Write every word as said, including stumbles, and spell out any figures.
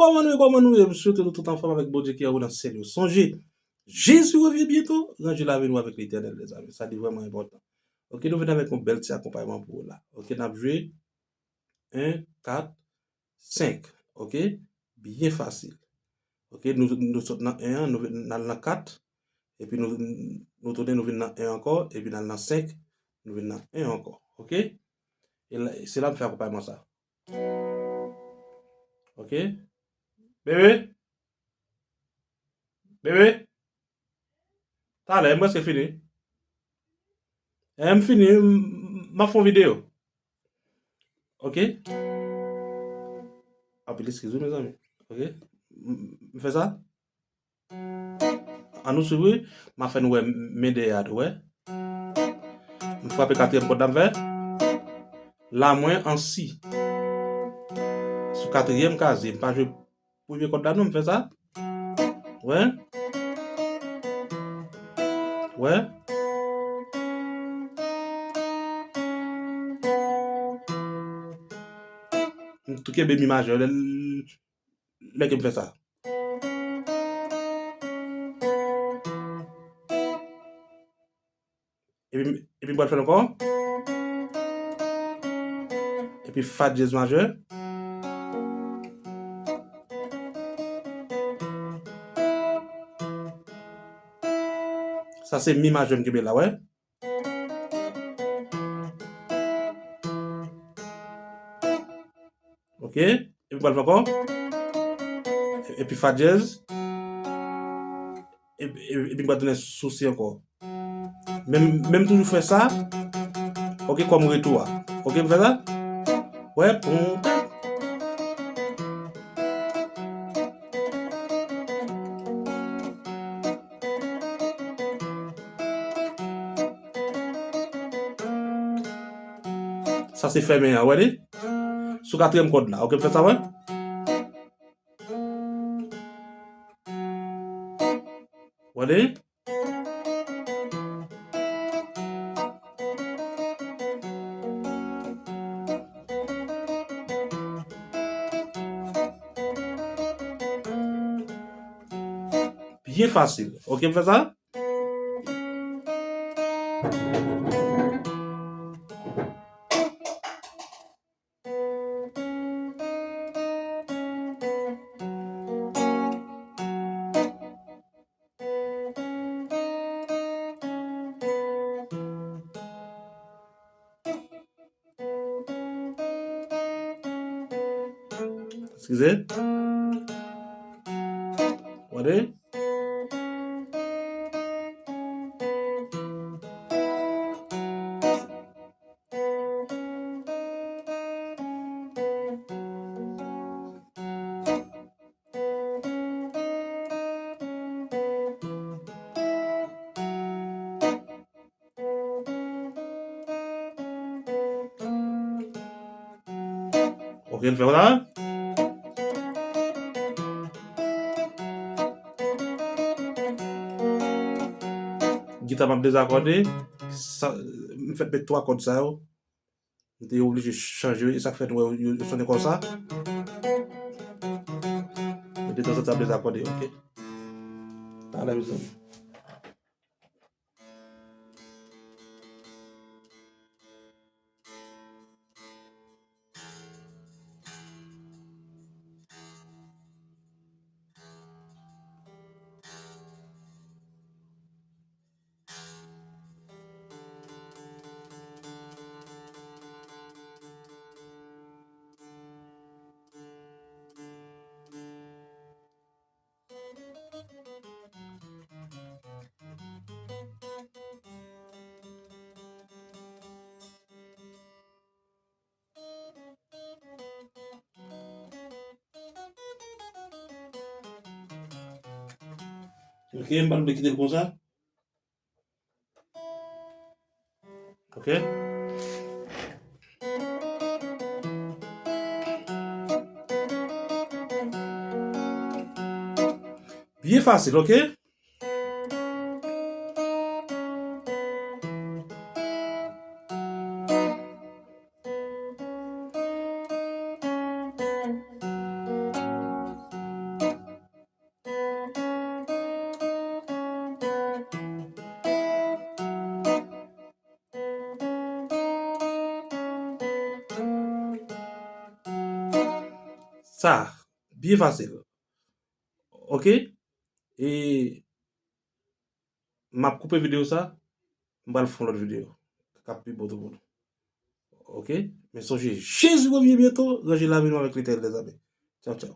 Kòman nou ye, kòman nou ye? M swete nou tout anfòm avèk Bondye ki anwo nan syèl yo. Sonje, Jezi revyen byento, ranje lavi nou avèk Letènèl, mezanmi. Sa li vrèman enpòtan. Oke, nou vin avèk yon bèl ti akonpayman pou ou la. Oke, n ap jwe en, kat, senk. Oke, byen fasil. Oke, nou, nou sot nan en an, nou vin, n al nan kat, epi nou, nou tounen, nou vin nan en ankò, epi n al nan senk, nou vin nan en ankò. Oke? E la, se la m fè akonpayman sa. Oke? Bebe? Bebe? Talè, m prèske fini. E m fini, m, m ap fè yon videyo. Oke? Anpil eskiz wi, mezanmi. Oke? M, m fè sa. An nou swiv wi. M ap fè nou wè men dèyè a tou, wè. M frape katriyèm kòd la, m fè. La mwen an si. Sou katriyèm kazye, m pa jwe premye kòd la non, m fè sa. Wè. Wè. M tou kenbe mi majè lè, lè ke m fè sa. Epi, epi m pral fè l ankò. Epi fa dyèz majè. Sa se mi majè m kenbe la, wè. Oke. Epi m pral fè ankò. Epi fa dyèz. Epi, epi, epi m pral tounen sou si ankò. Men, men m toujou fè sa. Oke, kòm retou a. Oke, m fè sa. Wè, poum. Sa se fèmen an, wè li? Sou katriyèm kòd la. Oke, m fè sa, wè. Wè li? Byen fasil. Oke, m fè sa? Eskize. Gade. Ok, n fè w la. Gita m ap dezakòde. Sa, m fèk met twa kòd sa yo. M te oblije chanje yo, e sa k fè nou wè yo, yo, yo sonnen konsa. Men detanzantan ap dezakòde, ok? Talè, mezanmi. Ok, m pa vle kite l konsa. Ok. Byen fasil, ok? Sa, byen fasil. Ok? E m ap koupe videyo sa, m pral fè yon lòt videyo k ap pi bon tou pou nou. Ok? Men sonje, Jezi revyen byento, ranje lavi nou avèk Letènèl, lèzanmi. Tchaw, tchaw.